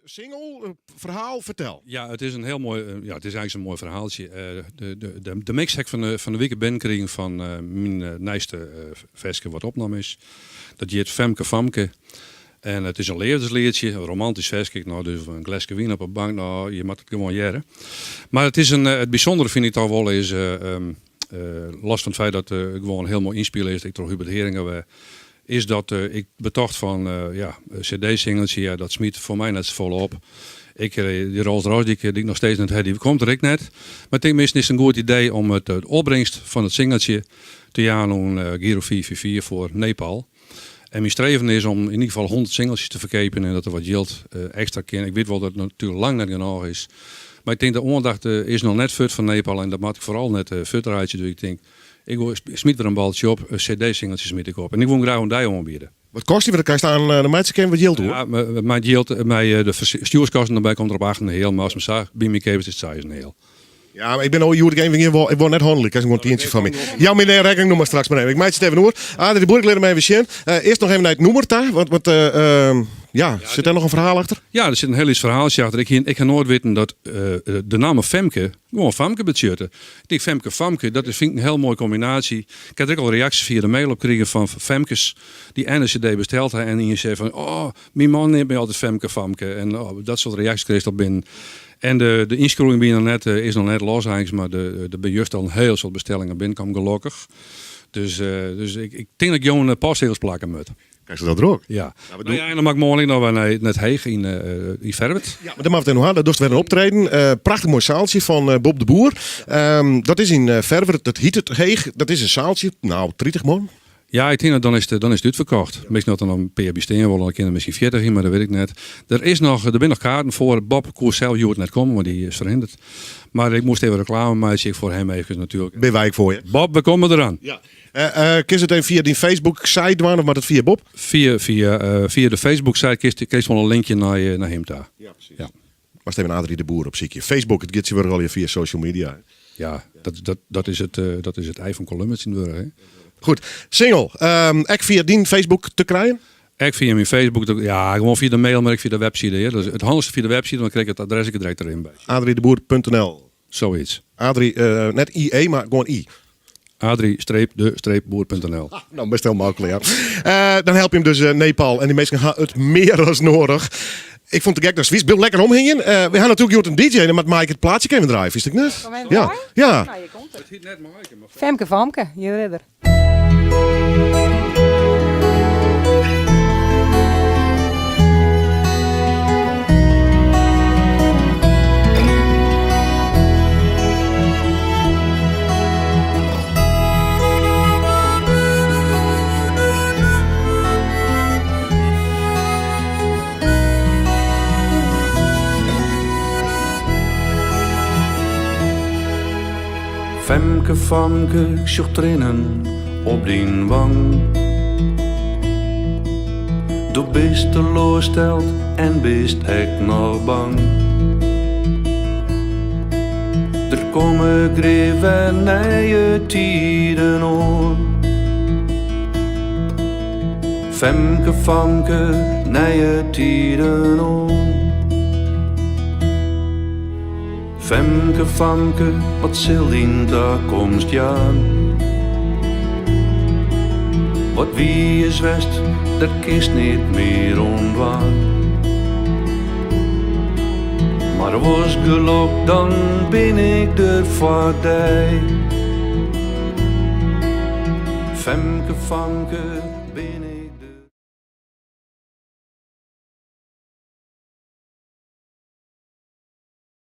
Single, ferhaal, fertel. Ja, it is in hiel moai, ja, it is eins in moai ferhaaltsje. De, de mix ha ik fan de wike binnenkrigen fan myn nijste ferske wat opnommen is. Dat hjit Femke Famke. En it is in leafdeslietsje, in romantysk ferske. No, dus in gleske wyn op 'e bank, no, je moatte it gewoan hearre. Mar it is in, it bysûndere fyn ik toch wol is, los fan it feit dat it gewoan hiel moai ynspile is, ek troch Hubert Heeringa wer, is dat ik betocht fan, ja, cd-singeltsje, ja, dat smyt foar my net safolle op. Ik, dy Rolls Royce dy't ik noch steeds net ha, dy komt der ek net. Mar ik tink miskien is it in goed idee om it opbringst fan it singeltsje te jaan oan Giro 444 foar Nepal. En myn streven is om yn ieder gefal 100 singeltsjes te ferkeapjen en dat der wat jild ekstra kin. Ik wit wol dat it natuerlik lang net genôch is. Mar ik tink de oandacht is noch net fuort fan Nepal en dat moat ik foaral net fuortreitsje. Dus ik tink, ik smyt wer in baltsje op, in cd-singeltsje smyt ik op. En ik woe him graach oan dy oanbiede. Wat kost dy? Want dan krijst aan de meitsje kin wat jild oer. Ja, mei it jild, mei de stjoerskosten derby komt er op acht en in heal. Mar ast him sa by my keapest is it seis en in heal. Ja, mar ik bin no hjoed even gjin wol, ik wol net hannelje, krijst gewoan in tientsje fan my. Jou my dêr rekkeningnûmer straks mar even. Ik meitsje it even oer. Adrie de Boer, ik lit him even sjen. Earst noch even nei it nûmer ta, want ja, sit dêr noch in ferhaal achter? Ja, der sit in hiel lyts ferhaaltsje achter. Ik hie, ik ha noait witten dat de namme Femke gewoan famke betsjutte. Ik tink Femke famke, dat is fyn ik in hiel moaie kombinaasje. Ik ha der ek al reaksjes fia de mail op krigen fan Femkes dy't en in cd besteld ha en ien sei fan oh, myn man neamt my altyd Femke famke en oh, dat soart reaksjes krijst al binnen. En de ynskriuwing wie noch net, is noch net los eins, mar der binne just al in hiel soad bestellingen binnenkommen, gelokkich. Dus, dus ik, ik tink dat ik jo in postsegels plakke moat. Krijst dat drok? Ja. Nou, ja, en dan moat ik moarn ek noch wer nei it Heech yn, yn Ferwert. Ja, mar dêr moatte we it noch ha. Dêr dochst wer in optreden. Prachtich moai saaltsje fan Bob de Boer. Dat is yn Ferwert, dat hyt it Heech. Dat is in saaltsje, nou, 30 man. Ja, ik tink dat dan is it, dan is it útferkocht. Miskien dat der noch in pear by stean wolle, dan kinne der miskien 40 yn, mar dat wit ik net. Der is noch, der binne noch kaarten foar. Bob koe sels hjoed net komme, want dy is ferhinderd. Mar ik moast even reklame meitsje, ek foar him eefkes natuerlik. Binne wy ek foar je. Bob, we komme deroan. Ja. Kinst it even fia dyn Facebook site dwaan of moat it fia Bob? Fia, fia, fia de Facebook site kinst, kinst wol in linkje nei, nei him ta. Ja, presys. Ja. Moatst even Adrie de Boer opsykje. Facebook, it giet tsjintwurdich allegear fia social media. Ja, dat, dat, dat, is, it, dat is it ei fan Columbus tsjintwurdich. Hè? Goed, single. Ek fia dyn Facebook te krijen? Ek fia myn Facebook, ja, gewoan fia de mail, mar ek fia de webside. Hè. Dus it handichste fia de webside, dan krij ik it adres ek direkt deryn by. Adriedeboer.nl Zoiets. Adrie, net IE, mar gewoan I. Adrie-de-boer.nl. Ah, nou, best hiel maklik, ja. Dan help je him dus Nepal en dy minsken ha it mear as noadich. Ik fûn it te gek datst wiest. Bliuw lekker omhingjen. We ha natuerlik hjoed in DJ, dan moat Maaike it plaatsje even draaien, fynst ek net? Kom even Ja, mei? ja. Nou, hjir komt it. It hyt net Maaike, mar Femke Famke, hjir is er. Femke, famke, ik sjoch triennen op dyn wang. Do bist teloarsteld en bist ek noch bang. Der komme grif wer nije tiden oan. Femke, famke, nije tiden oan. Femke, famke, wat sil dyn takomst jaan? Wat wie is west, dêr kinst neat mear oan dwaan. Mar wolst gelok, dan bin ik der foar dy. Femke, famke, bin.